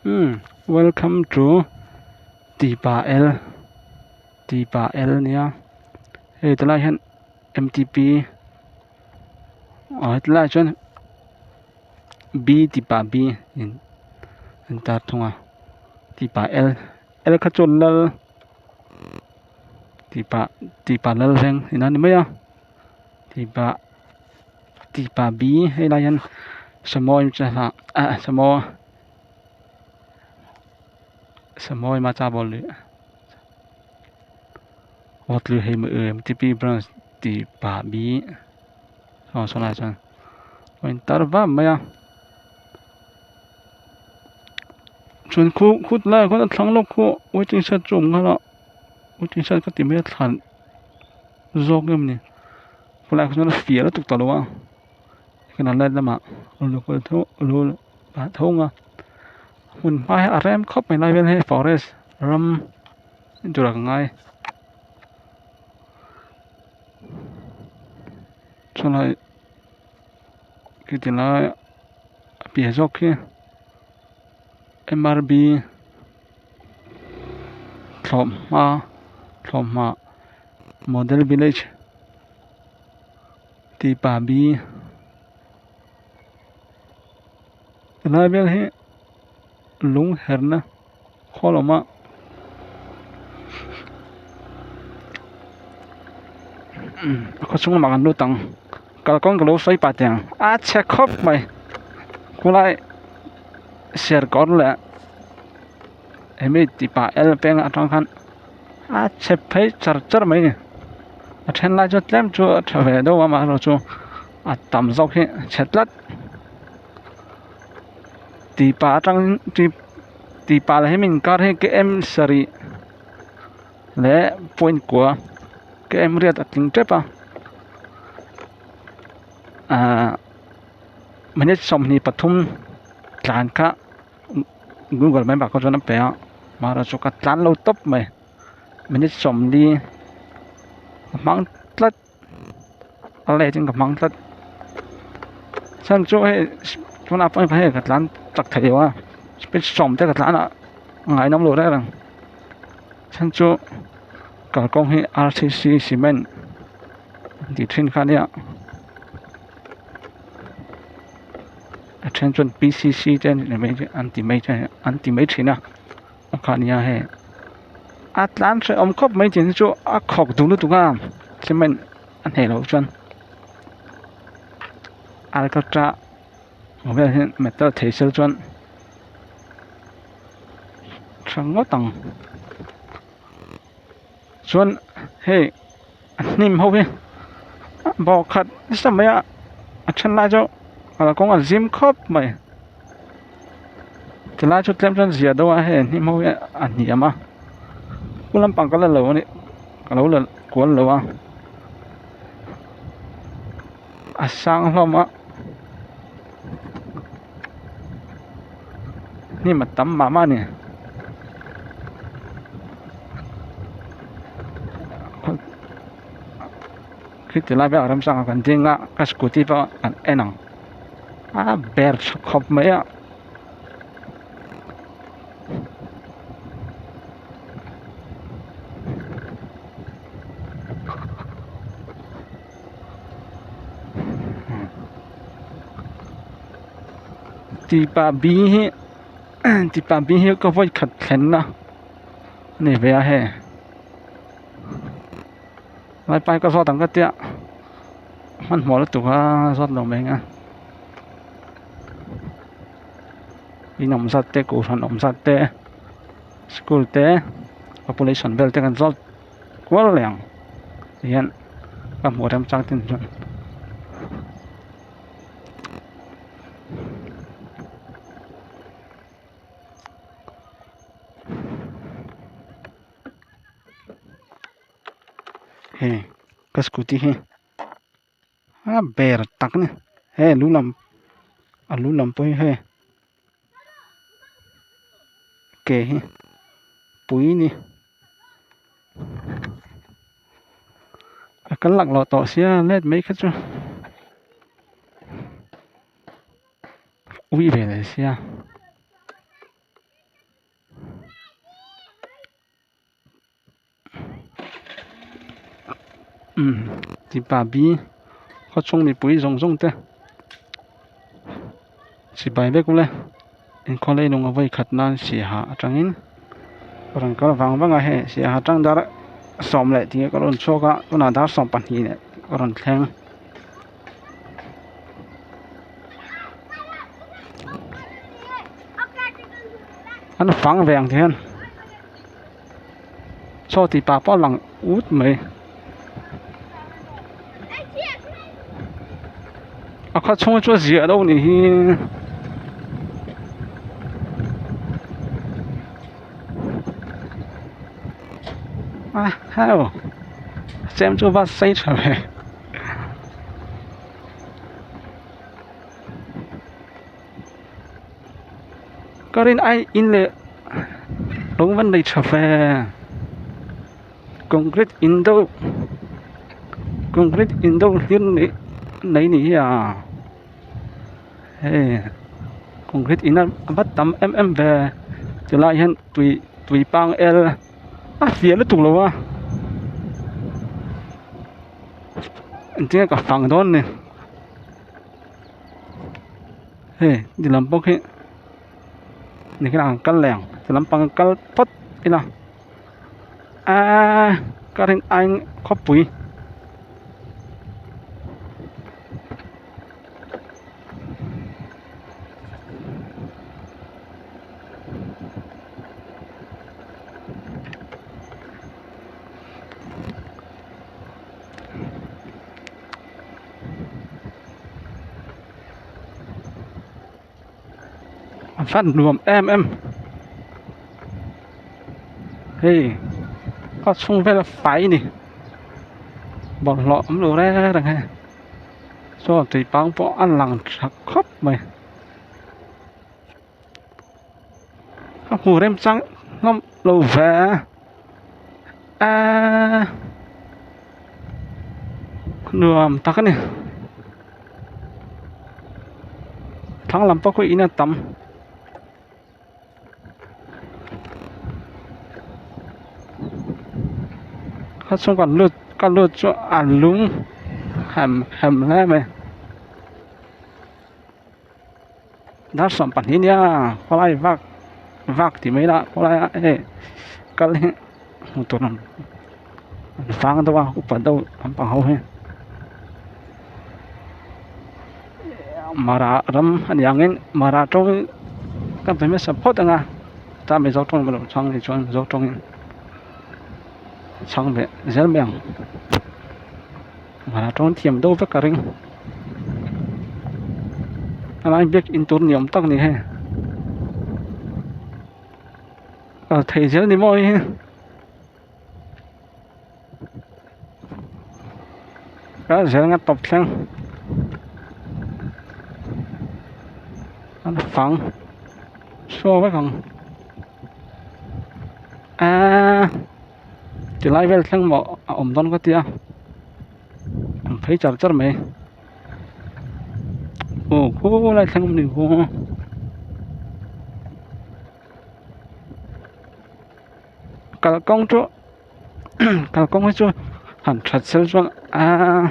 Umm welcome to tipa l tipa l ania hei tilai hian m t p aw hetilaiah chuan b tipa b in an tar thung a tipa l l kha chuan lal tipa tipa lal veng tihna a ni mai a tipa tipa b helai hian samawi ah samaw samawi macha bawlh leh m t p branch tipa b aw saw lai chuan a intar vap mai a chuan khu khu tilaiah khuan a thlang lawk khu waiting shed chu a awm nghal a waiting shed ka ti mai a thlan zawk em ni khulaiah khuan a fiah lutuk tawh lo a kan a lamah a tho ang a hmun hma hi a rem khawp mai lai vel hi forest ram tura ka ngai chulai khiti lai a piah zawk khi m r b thlawhhma thlawhhma model village tih pa bi helai vel hi lung herna khawl a awm a a khaw chhung lamah kan lut ang kalkawng ka lo sawi pah teh ang a chhe khawp mai khulai serkawr leh hemi tih pah el peng atang khan a chhe phei char char mai a ni a then lai chu tlem chu a tha ve deuh a amaherawhchu a tam zawk hi a chhe tlat tih pah atangin tih tih pah leh hemi inkar hi k m sarih leh point kua k m riat a tling tep a ahh minute 23 tlan kha google map ah khaw chuan a pe a amaherawhchu ka tlan lo tawp mai minute 40 ka hmang tlat a let in ka hmang tlat chhan chu hei tunah pawh hei ka tlan chak thei lo a speed sawm te ka tlan a ngainawm lo reng reng chhan chu kalkawng hi r c c cement an tih thin kha ania a then chuan p c c te an ti mai an ti mai thin a a kha ania hei. A tlan hrehawm khawp mai tih chu a khawk duh lutuk a cement a hneh loh chuan alkatra ang vel hian metal thei sel chuan tha ngawt ang chuan hei a hnim ho hi bawhkhat nasa mai a a then lai chu kalkawng a zim khawp mai tilai chu tlem chuan zia deuh a hei hnim ho hi a hniam a pu lampang ka la lo a nih ka lo la kual lo a a sang hlawm a hnim a tam mah mah a ni. Khiti lai vel a remchang a kan ding a ka scooty pawh kan en ang a ber tha khawp mai a. Tipa bi hi tipa bi hi ka vawi khat thlenna a ni ve a hei laipai ka zawt ang ka tia hmanhmawh lutuk a zawt lo mai ang a in awm zat te kohhran awm zat te school te population vel te kan zawt kual leh ang tihian ka hmuh remchang te chuan. Hei ka scooty hi a ber tak a ni hei a lu lam a lu lam pawh hi hei ke hi pui a ni a kal laklawh tawh sia let mai kha chu. Ui ve leh sia. Umm tipa bi khawchhung mipui zawng zawng te chibai vek ule inkhaw leilung a vawi khat nan siaha atangin rawn kal vang vang a hei siaha atang dar sawm leh tih ka rawn chhuak a tunah dar sawmpahnih leh ka rawn thleng. An fang ve ang ti hian chaw tih pah pawh a lang ut mai a khaw chhung chu a ziah deuh anih hi a heo chem chu va sei tha ve. Ka rin ai in leh lung van nei tha ve concrete in deuh concrete in deuh hlir nei nei ni hi a hei concrete in a va tam em em ve tilai hian tui tui pang el a fiah lutuk lo a. Engtin nge ka fang dawn ni hei ti lam pawh khi ni khian an kal leh ang ti lampang kal phawt ila aaa ka rin aiin khawpui. A van nuam em em hei a chhung vel a fai a ni bawlhhlawh awm lo reng reng hei saw tui pang pawh a lang tha khawp mai. Ka hmu remchang hlawm lo ve a nuam tak a ni thlang lam pawh khi in a tam kha chhung kan lut ka lut chu a lung hem hem hle mai. Dar 20 nia khawlai vak vak tih mai lah khawlaia hei kal hi hmuh tur an vang deuh a upa deuh lampang ho hi mara ram a ni angin mara tawng hi ka be hmasa phawt ang a ta mizo tawng emaw lo chhang anih chuan mizo tawngin chhang ve zel mai ang mara tawng thiam deuh vek ka ring. Helai biak in tur ni awm tak a ni hei kal thei zel ni maw hei hi kal zel nga tawp thleng an fang chhuak vek ang eee tilai vel thleng maw a awm dawn ka tia. An phei char char mai aw khulai thleng awm ni khaw kalkawng chu kalkawng hi chu han that sel chuan aaa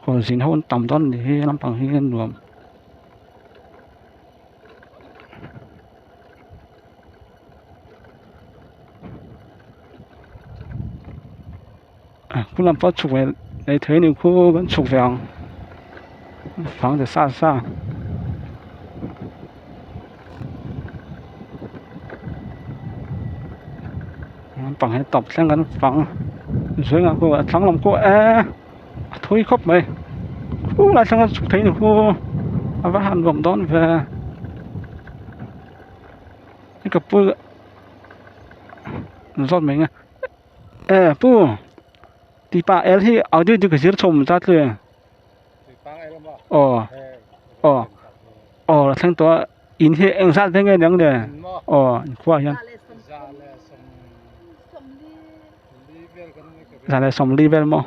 khualzin ho an tam dawn a ni hi lampang hi a nuam. Khu lam pawh chhuk ve leh thei a ni khu kan chhuk ve ang fang ta sa sa lampang hi tawp thleng kan fang zui ang khu a thlang lam khu eee a thui khawp mai khulai thleng a chhuk thei a ni khu a va han nuam dawn ve ka pu zawt mai nge. E pu tipa el hi audio chu ka zir chhawm zat le aw aw aw a thleng tawh a in hi eng zat veng nge niang le aw inkhua hian za leh sawmli vel maw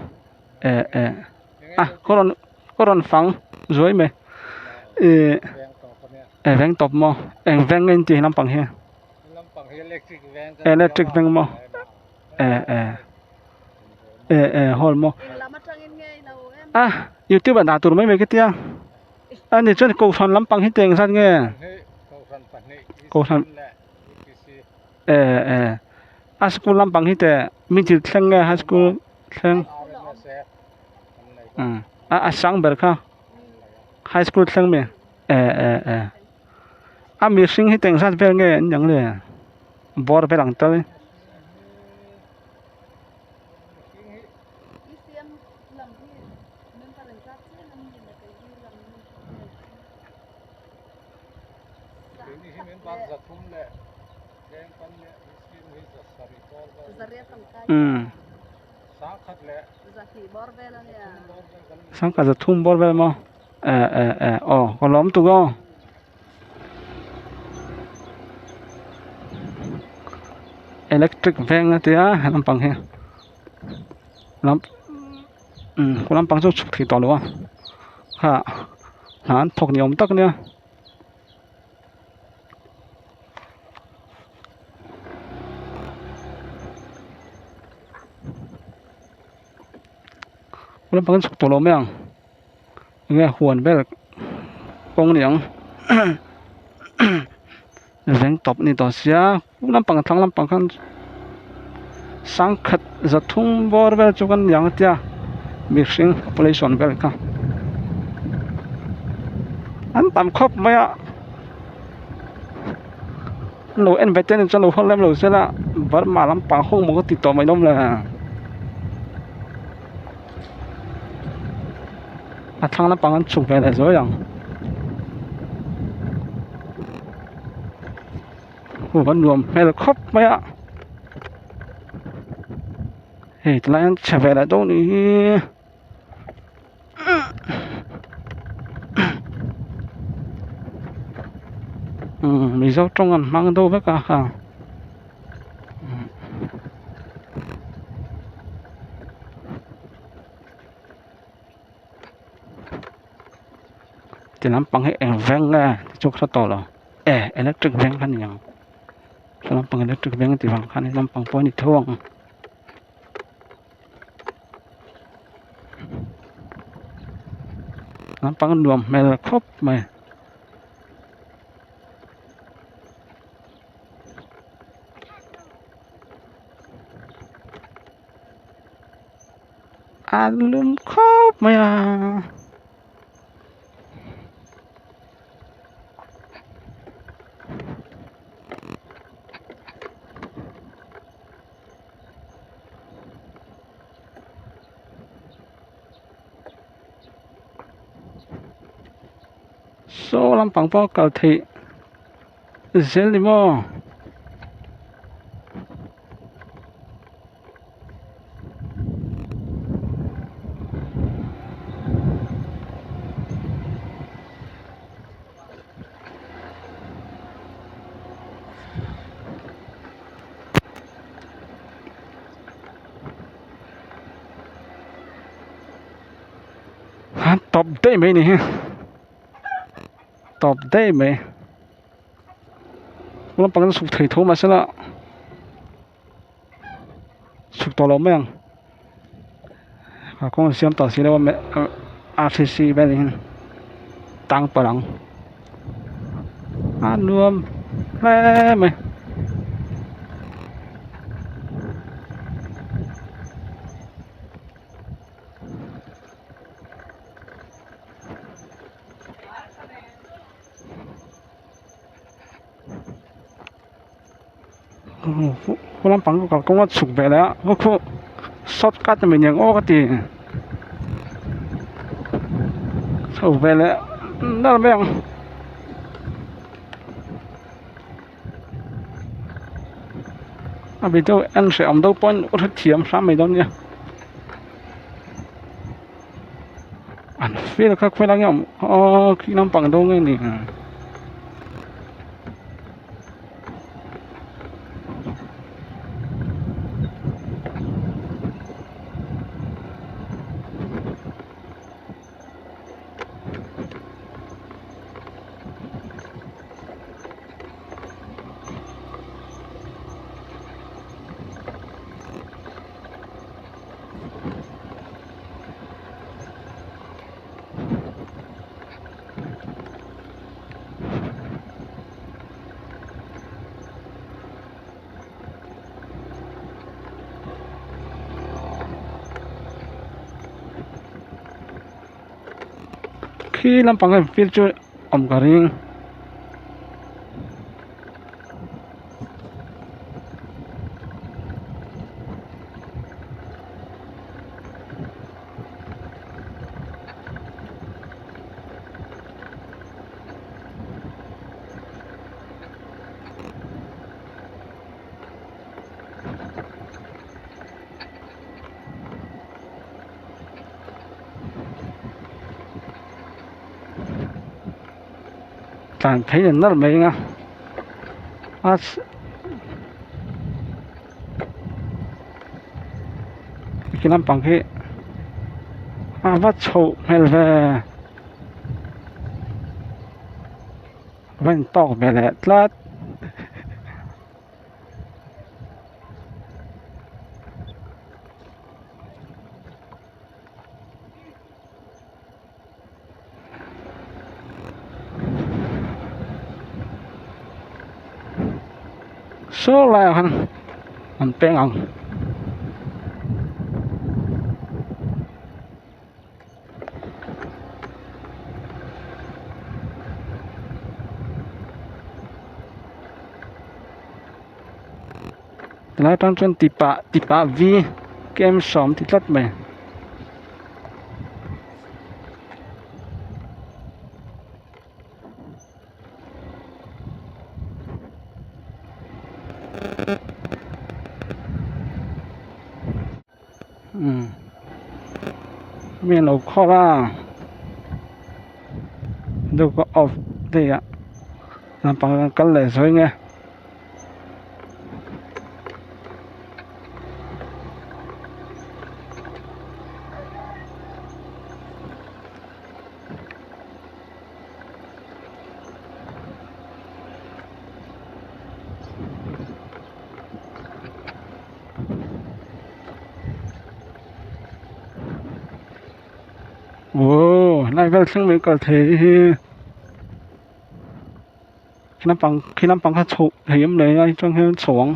e e a ka rawn ka rawn fang zuai mai ih e veng tawp maw eng veng nge in tih lampang hi. Electric veng maw eh eh. E e hall maw a youtube ah dah tur mai mai ka tia a ni chuan kohhran lampang hi teng zat nge kohhran e e a school lampang hi teh middle thleng nge high school thleng a a sang ber kha high school thleng mi e e e a mihring hi teng zat vel nge an niang le bawr vel ang tal. Sangkhat zathum bawr vel maw eh eh eh aw ka lawm tuk aw. Electric veng a tia he lampang hi lamp umm khu lampang chu chhuk thei tawh lo a kha hna an thawk ni awm tak ania. Khu lampang chu chhuk tawh lo mai ang. Enge huan vel kawng ni ang veng tawp ni tawh sia lampang thlang lampang khan sangkhat zathum bawr vel chu kan ni ang tia mihring population vel kha an tam khawp mai a an lo en ve te chuan lo haw lem lo se la burma lampang ho maw ka ti tawh mai lawm le. A thlang lampang an chhuk ve leh zuai ang aw a nuam hmel khawp mai a hei tilai an chhe ve leh dawn nih hi umm mizo tawng an hmang deuh vek a ha. Ti lampang hi eng veng nge tih chu ka hre tawh lo e electric veng kha a ni ang saw lampang electric veng tih vang khan he lampang pawh a ni tho ang lampang nuam hmel khawp mai. A lum khawp mai a. Saw lampang pawh a kal theih zel ni maw. A tawp daih mai ni hi tawp daih mai lampang chu chhuk thei tho mahsela chhuk tawh lo mai ang kalkawng an siam tawh si lo a r c c vel hi tang palh ang a nuam hle mai. Khu lampang chu kalkawng a chhuk ve leh a khu khu short cut a ni ang aw ka ti chho ve leh nalh mai ang. A video en hreh awm deuh pawhin u hrethiam hram mai dawn nia an feel kha khawi lai nge awm aw khi lampang dawn nge ni. Khi lampang hian field chu awm ka ring. Tlan phei an nawlh mai ang a khi lampang khi a va chhoh hmel ve a va intawk ve leh tlat. Saw laiah khan an peng ang. Tilai atang chuan tipa tipa v kem sawm ti tlat mai. Umm mi an lo khawr a deuh ka off daih a naupang an kal leh zuai nge. Aww helai vel thleng mai kal thei hi khi lampang khi lampang kha chhoh thei em le a atang hian chho ang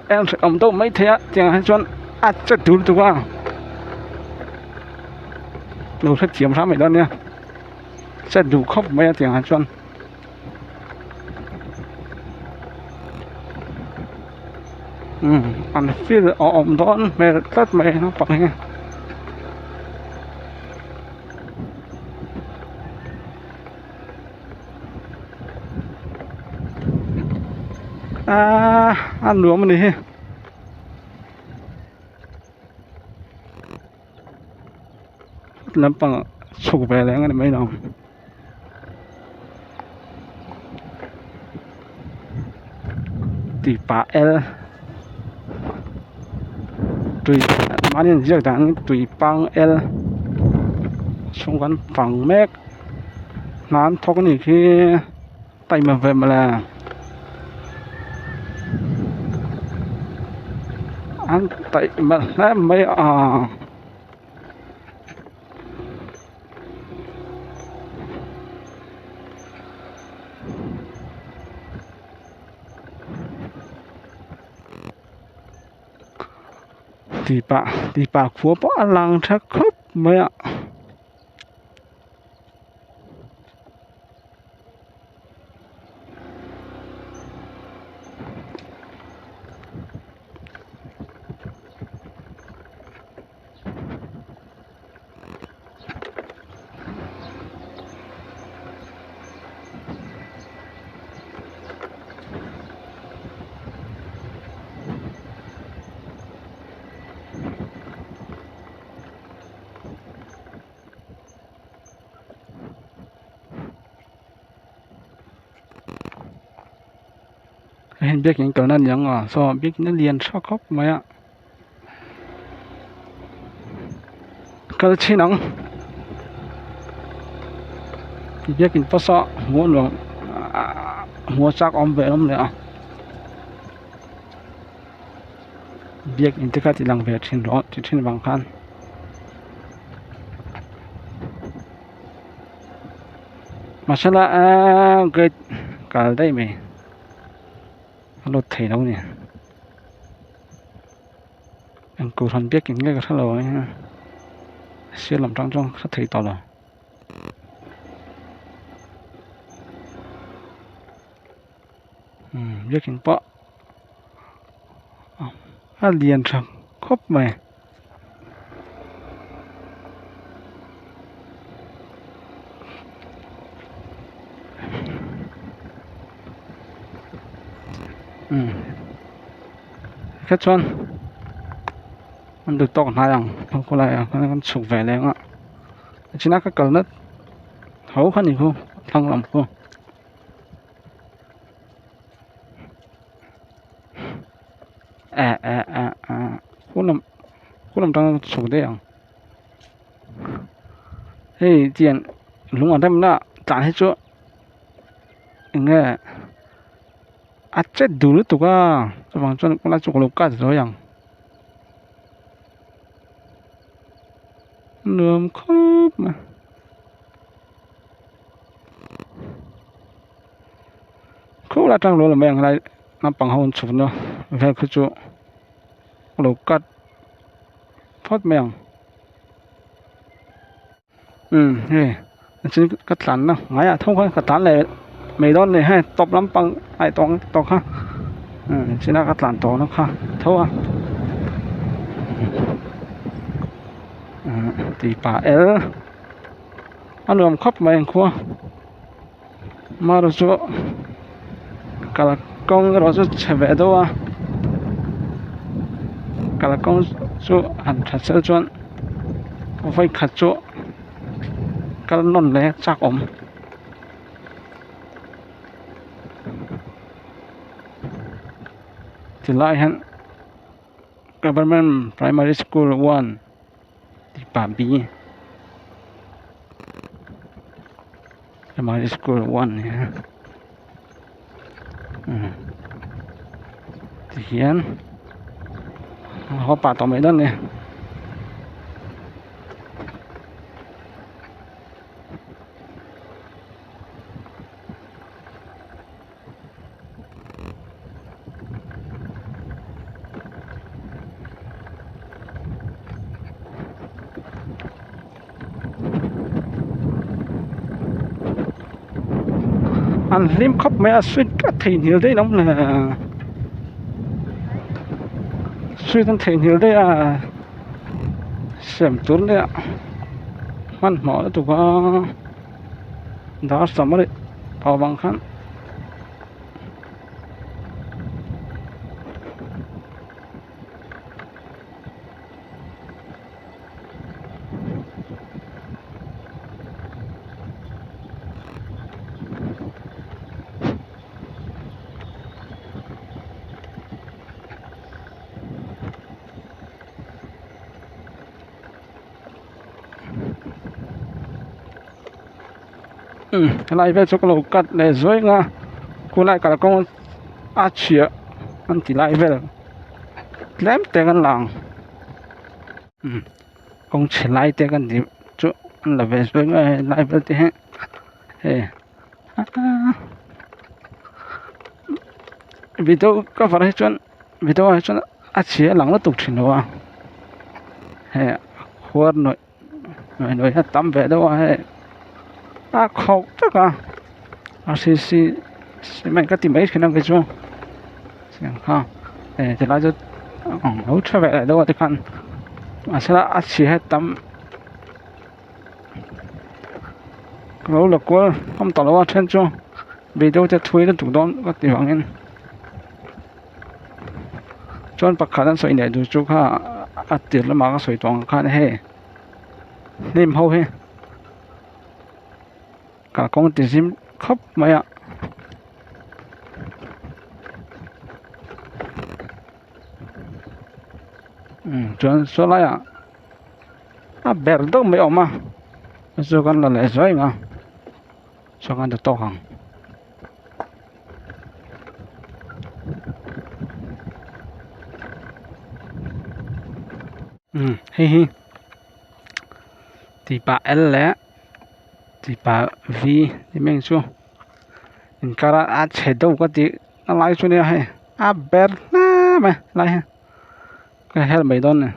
en hreh awm deuh maithei a tiang ah chuan a che tur lutuk a lo hrethiam hram mai dawn nia che duh khawp mai a tiang ah chuan. Umm an field a awm dawn hmel tlat mai naupang hi aaa a nuam a ni hi. Lampang chhuk ve leh ang a ni mai lo. Tih pah el tui mahni an ziak dan ang tui pang el chhung kan fang mek hna an thawk a nih khi taima ve mawle an taima hle mai a. Tih pah tih pah khua pawh a lang tha khawp mai a. Hei hian biakin kalna a ni ang a saw biakin a lian tha khawp mai a. Kal chhin ang biakin pawsa hmuh a nuam ahh hmuh a chak awm ve awm leh a biakin te kha ti lang ve thin rawh ti thin vang khan. Masala aaa gate kal daih mai a lut thei lo a ni. Eng kohhran biakin nge ka hre lo ang a sir lam tang chuan ka hre thei tawh lo. Umm biakin pawh a lian tha khawp mai. Umm kha chuan an duh tawk hnai ang khawlai ah khan kan chhuk ve leng a tichuan a ka kalna tho kha ni khu thlang lam khu. Eh eh eh eh khu lam khu lam tang chhuk daih ang hei tiang lung an remna tlan hi chu eng nge a chet duh lutuk a chuvang chuan khawlai chu ka lo cut zuai ang nuam khawp mai. Khulai atang lo la mai ang lai naupang ho an chhukna vel khi chu a lo cut phawt mai ang umm hei chuan ka tlanna ngaiah tho khan ka tlan leh mai dawn a ni hei tawp lampang a tawng tawh kha umm china ka tlan tawhna kha tho a tih pah el a nuam khawp mai ang khua. Maru chu kalkawng erawh chu chhe ve deuh a kalkawng chu han tha sel chuan vawikhat chu kal nawn leh chak awm. Tilai hian government primary school one tih pah B. Primary school one ni a umm tihian a haw pah tawh mai dawn a ni. An hlim khawp mai a sweet ka theihnghilh daih lo le sweet an theihnghilh daih a sem tur nia hmanhmawh lutuk a dar sam a nih tawh vang khan. Umm helai vel chu ka lo cut leh zuai ang a khulai kalkawng a chhia an ti lai vel tlem te kan la ang umm kawng chhe lai te kan tih chu an la ve zuai ang a helai vel te hi hei video cover hi chuan video ah hi chuan a chhia a lang lutuk thin lo a hei khuar nawih nawih nawih a tam ve deuh a hei a khauh tak a r c c cement ka ti mai thin a kei chu tiang kha eh tilai chu a lo tha ve leh deuh a tikhan mahse a chhia hi a tam. Ka lo la kual awm tawh lo a then chu video te thui lutuk dawn ka ti vangin chuan pakhat an sawi leh duh chu kha a tir lamah ka sawi tawh ang khan hei hnim ho hi kalkawng ti zim khawp mai a. Chuan saw laiah. A ber deuh mai a awm a chu kan la leh zuai ang a chuan kan ti tawk ang. Umm hei hi tih pah L leh tih pah V tih mai ang chu inkar a a chhe deuh ka tih a lai chu nia hei a ber hle mai a lai hi. Ka helh mai dawn a ni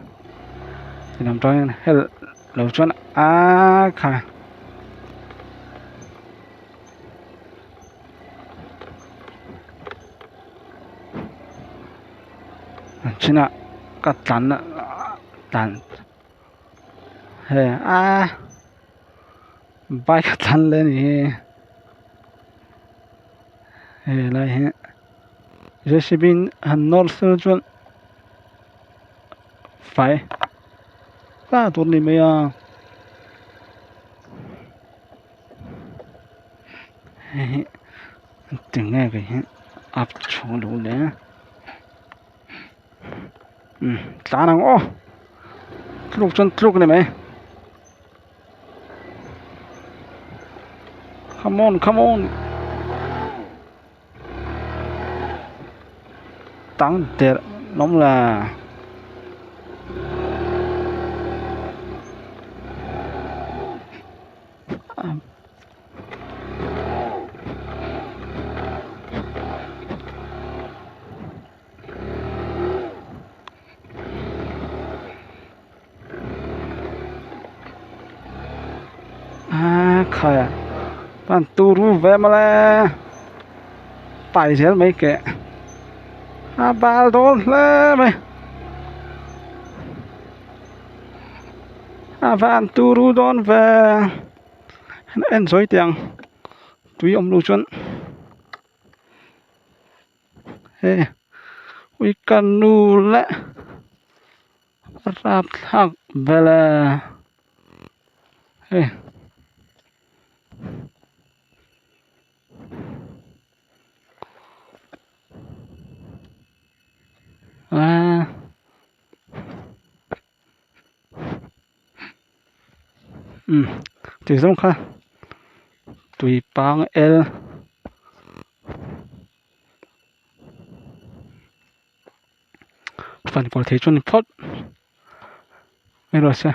ti lam tangin helh lo chuan aaa kha. A chinah ka tlan tlan he aaa bike a tlan leh a ni hi hei lai hi J C B in han nawr sel chuan fai ta tur a ni mai a. Hei hi tinge kei hi up chho lo le umm tlan ang aw tluk chuan tluk a ni mai come on come on tang der lawm la. A khai a pan turu ve mawle pai zel mai keh a bal dawn hle mai. A van turu dawn ve en sawi teh ang tui awm lo chuan he ui ka nu leh rapthlak vel e hei. Umm tih zawng kha tui pang el fan kual thei chu a ni phawt mai rawh se.